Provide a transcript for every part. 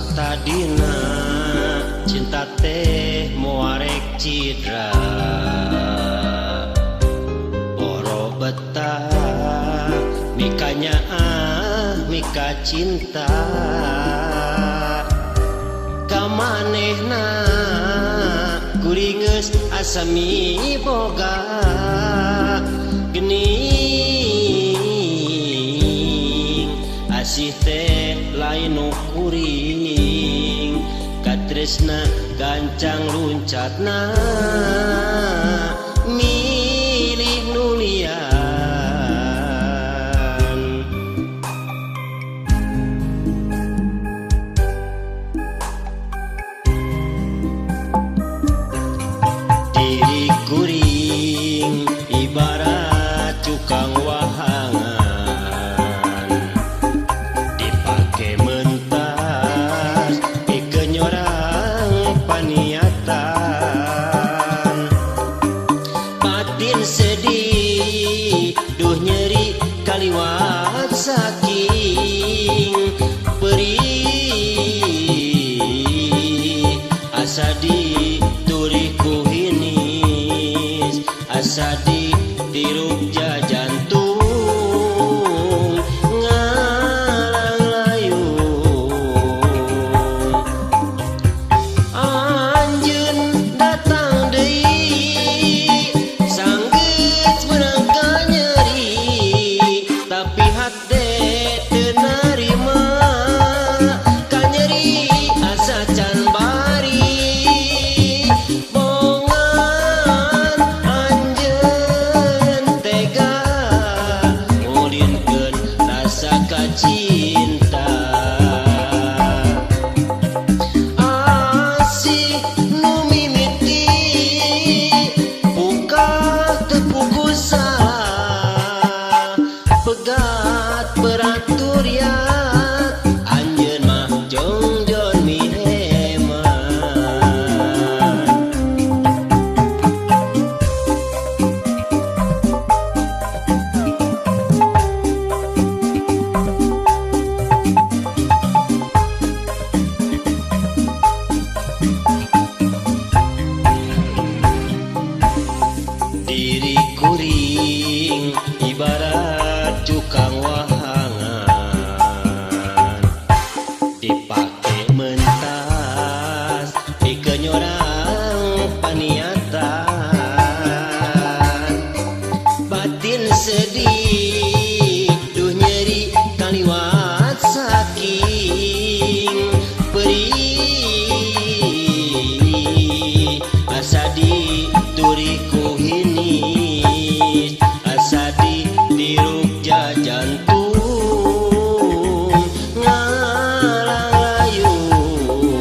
Satadina cinta teh moarek cidra boro betah mikanya ah mika cinta kamanehna kuringeus asa miboga geuning asih teh lain nu kuring katresna gancang luncatna milih nulian diri kuring ibarat cukang wahangan dipake mentas pikeun nyorang paniatan batin sedih duh nyeri kaliwat saking perih asa diturih ku hinis asa ditiruk jajantung ngalang-layung anjeun datang deui sanggeus meunang ka nyeri tapi hate teu narima ka nyeri asa can bari bongan anjeun tega ngulinkeun rasa kacinta asih nu mimiti buka teu puguh salah pegat beraturiat anjeun mah jongjon miheman diri kuring ibarat cukang wahangan dipake mentas pikeun nyorang paniatan batin sedih duh nyeri kaliwat saking perih asa diturih ku hinis asa ditiruk jajantung ngalang-layung.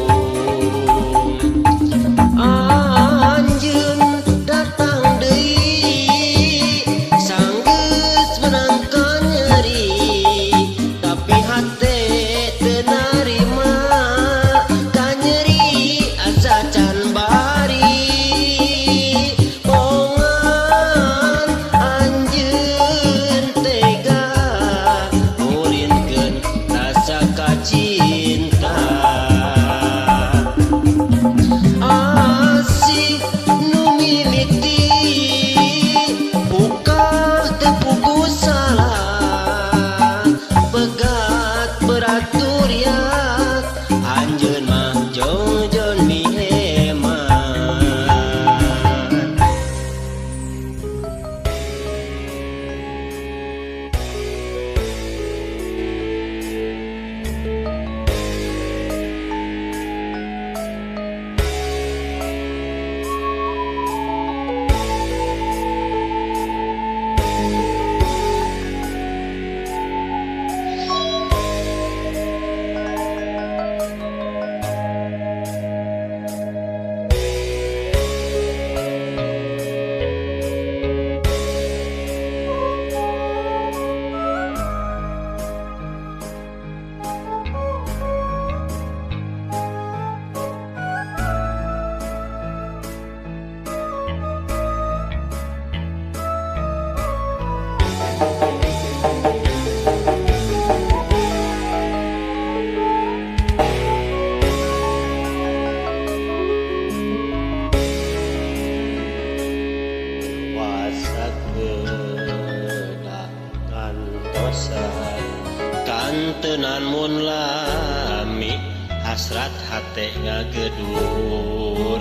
Lamun lami hasrat hate ngagedur.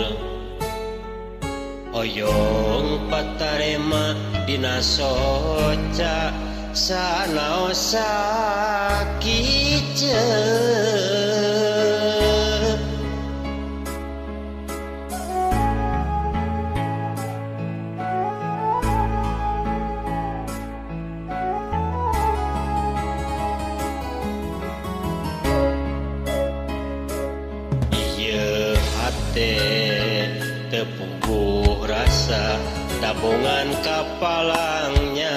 Oyong patarema dina soca sanaos sakiceuk. Ieu hate teu puguh rasa dabongan kapalangnya.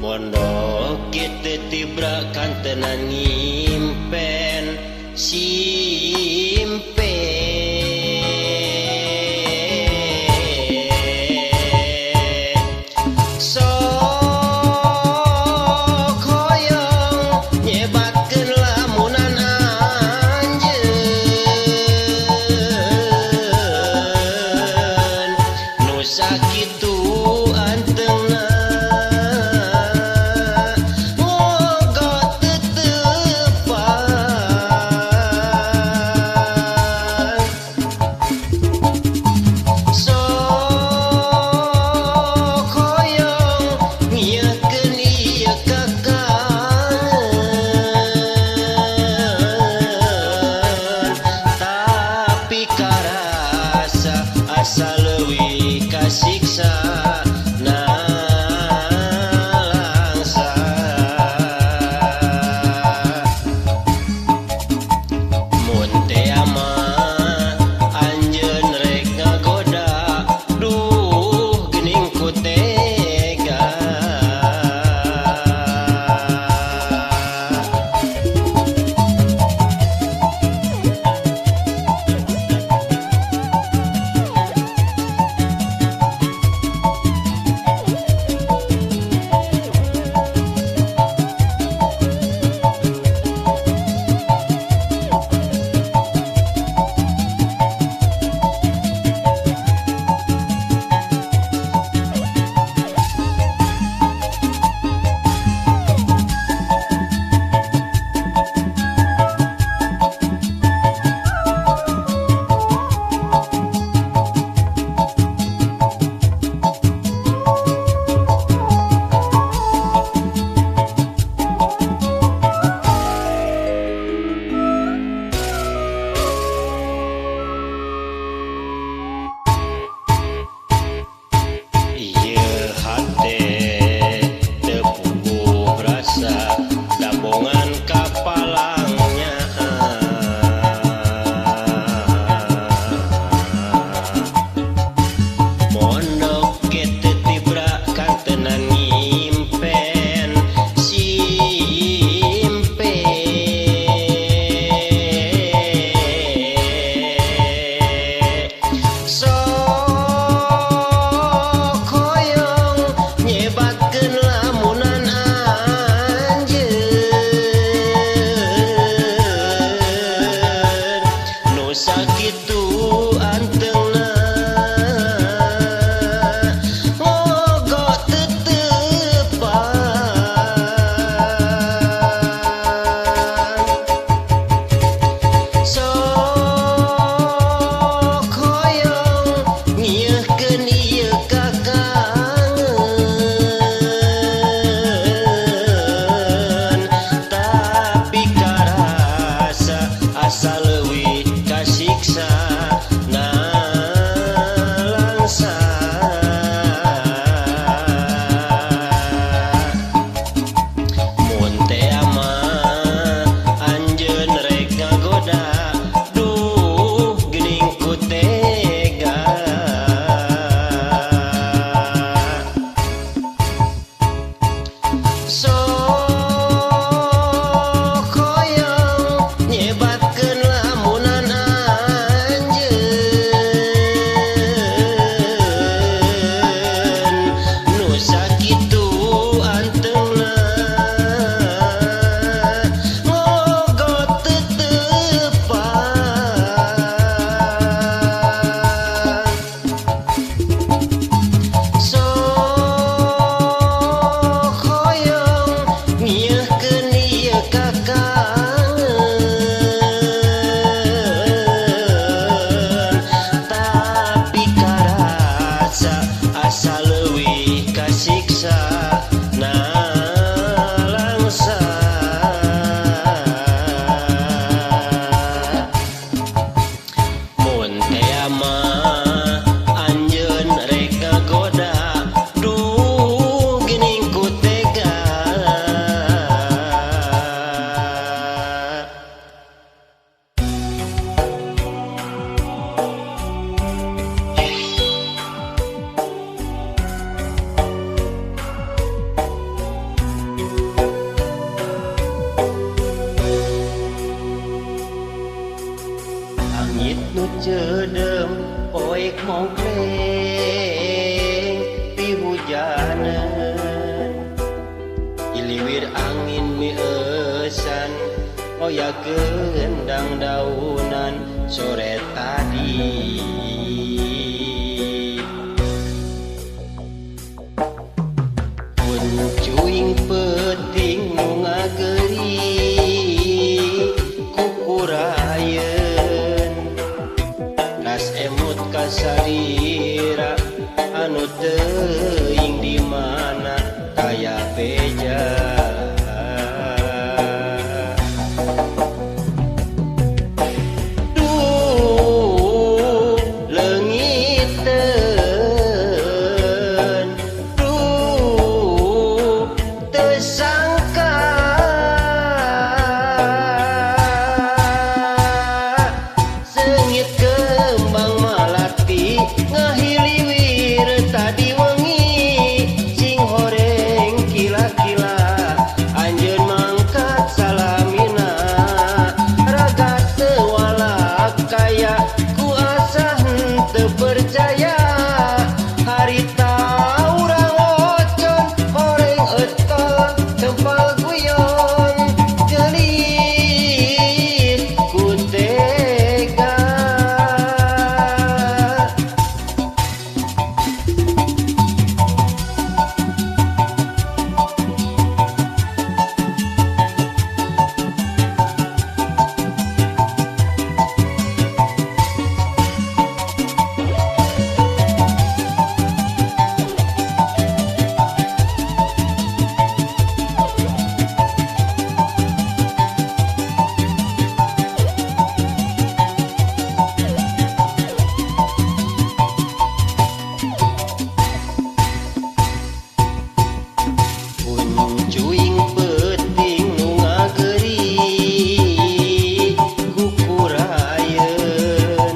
Mondok kitu tibra kantenan nyimpen simpen. Sok hoyong nyebatkeun lamunan anjeun nu sakitu antengna. Asa leuwih kasiksa nalangsa. Mun teh mah anjeun rek ngagoda, duh geuning ku tega. Ieu hate teu puguh rasa dabongan kapalangnya. Mondok kitu tibra kantenan nyimpen simpen. Sok hoyong nyebatkeun lamunan anjeun nu sakitu antengna moga teu tepang. Sok hoyong ngiekeun ieu kakangen, tapi karasa asa leuwih kasiksa nalangsa. Mun teh mah anjeun rek ngagoda, duh geuning ku tega. Sok hoyong nyebatkeun lamunan anjeun nu sakitu antengna moga teu tepang. Sok Hilir angin mieusan oya gendang daunan sore tadi. Puncuing peuting nu ngageri kukurayeun ras emut kasalira anu teuing di mana kaya beja. Duh leungiteun, duh teu sangka seungit kembang malati ngahiliwir tadi wengi sing horeng kila-kila anjeun mangkat salamina raga teu walak kaya ku asa henteu percaya harita urang ocon horeng etol tempal guyon geulis ku tega. Puncuing peuting nu ngageri kukurayeun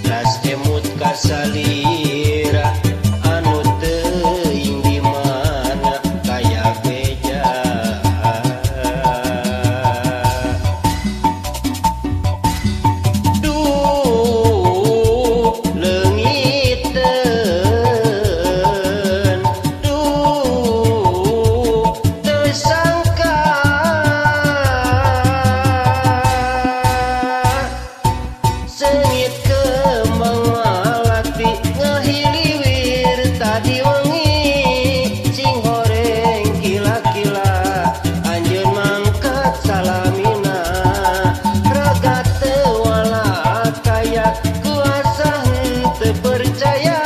ras emut kasalira anu teuing di mana kaya beja. Duh leungiteun, duh teu sangka seungit kembang malati ngahiliwir tadi wengi sing horeng kila-kila anjeun mangkat salamina raga teu walak kaya ku asa henteu percaya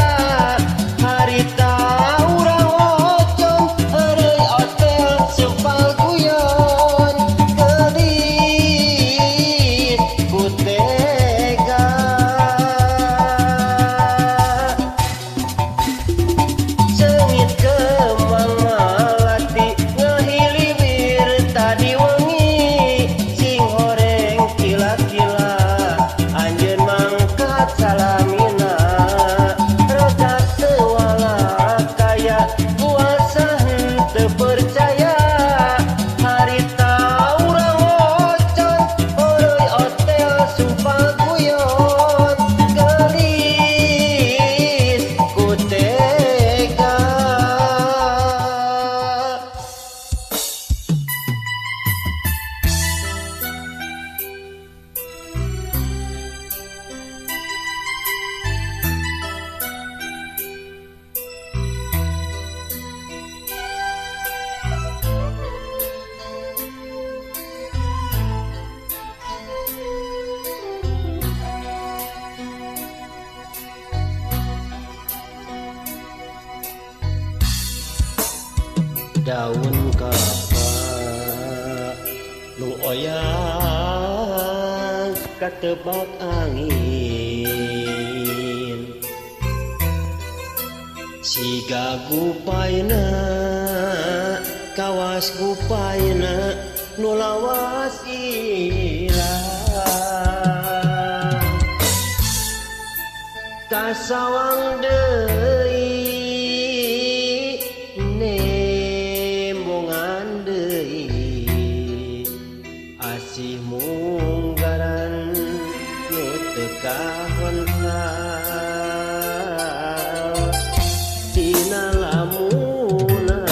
harita urang ocon heureuy otel sempal guyon geulis ku tega. Seungit kembang malati ngahiliwir tadi wengi sing horeng kila-kila anjeun mangkat salamina raga teu walak kaya ku asa henteu percaya harita urang ocon heureuy otel sumpal guyon geulis ku tega. Daun kelapa nu oyang katebak angin siga gupaina kawas gupaina nu lawas ilang kasawang deui nembongan deui asih munggaran nu teu kahontal dina lamunan.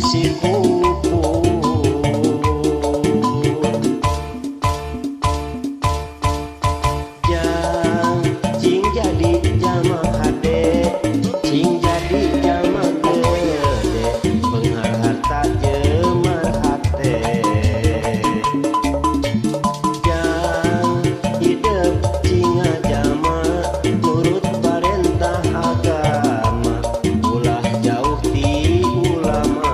si puput. Jang cing jadi jalma hade, cing jadi jalma gede, beunghar harta jemar hate. Jang hidep cing ngajama, nurut parentah agama, ulah jauh ti ulama.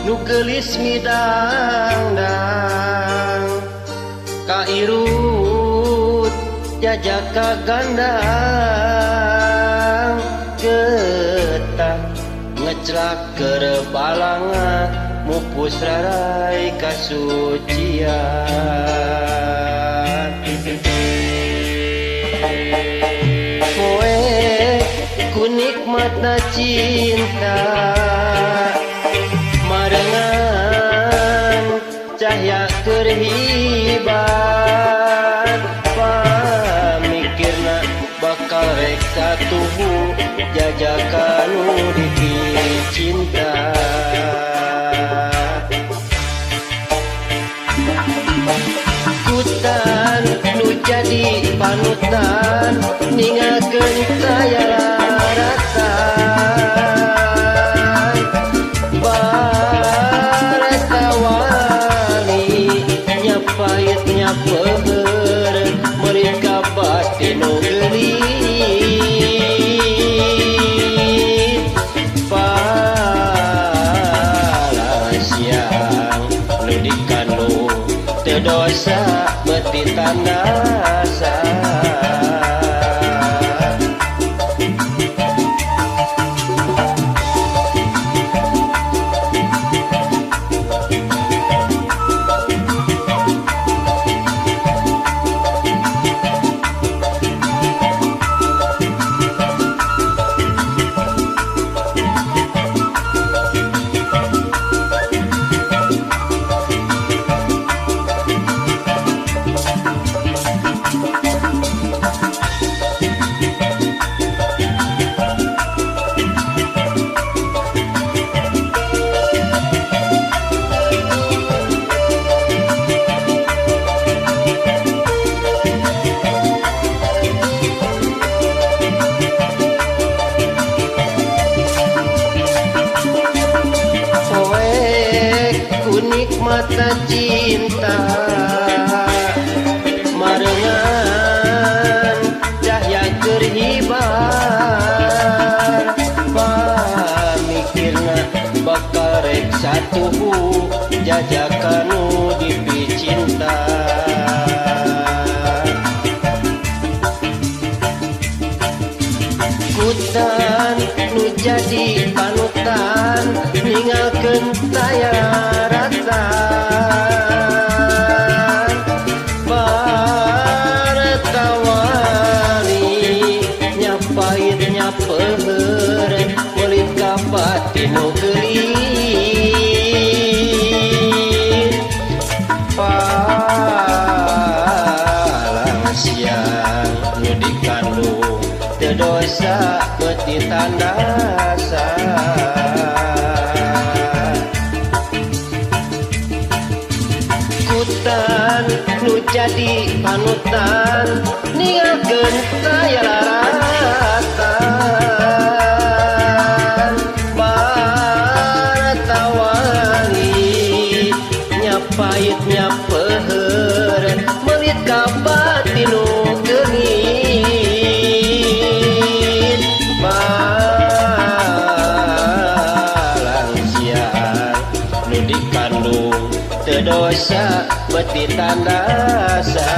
nu geulis midangdang kairut jajak ka gandang getah ngeclak keur balanga mupus rarai kasucian. Poe ku nikmatna cinta marengan cahya keur hibar pamikirna bakal rek satuhu jajakan nu dipicinta. Kutan nu jadi panutan ningakeun saya laratan baratawali nya pahit nya peuheur meureun ka batin nu geulis palang siang nu dikandung teu dosa beuti tandasa. Nikmatna cinta marengan cahya keur hibar pamikirna bakal rek satuhu jajakan nu dipicinta. Kutan nu jadi panutan ninggalkeun taya ratan baratawali nya pahit nya peuheur meulit ka batin nu geulis palang siang nu dikandung teu dosa beuti tandasa. Kutan nu jadi panutan ninggalkeun taya laratan baratawali nya pahit nya peuheur meulit ka batin nu geulis palang siang nu dikandung teu dosa beuti tandasa.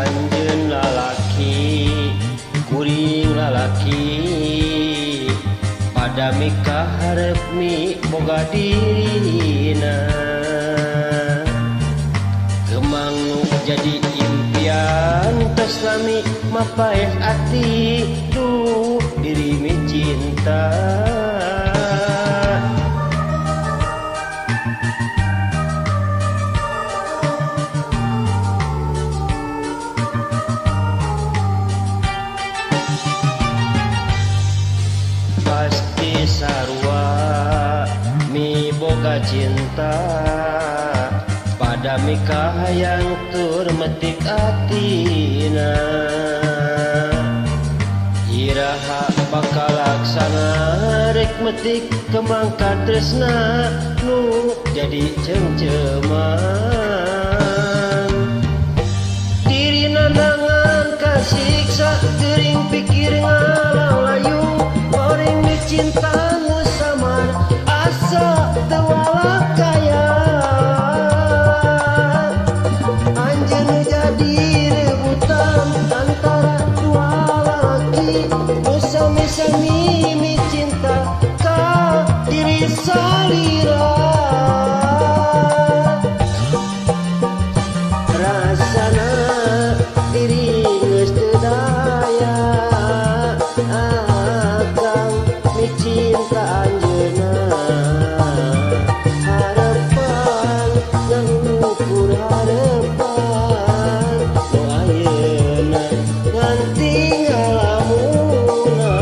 Anjeun lalaki kuring lalaki pada mikaharep mi boga dirina kemang nu jadi impian tos lami mapaeh ati duh diri mi cinta. boga cinta pada mika hayang tur metik atina. Iraha bakal laksana rek metik kembang katresna nu jadi cengceman. Diri nanangan kasiksa gering pikir ngalalayu goreng dicinta nu samar asa teu walakaya. Anjeun jadi rebutan antara dua laki nu sami-sami micinta ka diri salira. Rasana diri geus teu daya akang micinta anjeunna. Harepan ngan ukur harepan nu ayeuna ngan tinggal lamunan.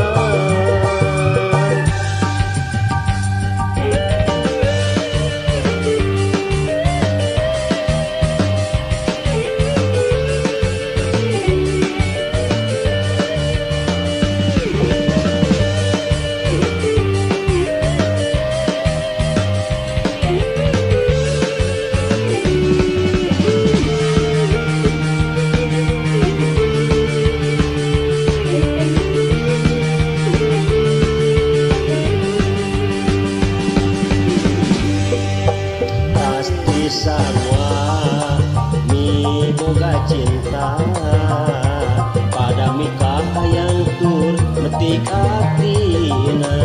Pasti sarua mi boga cinta pada mika hayang tur metik atina.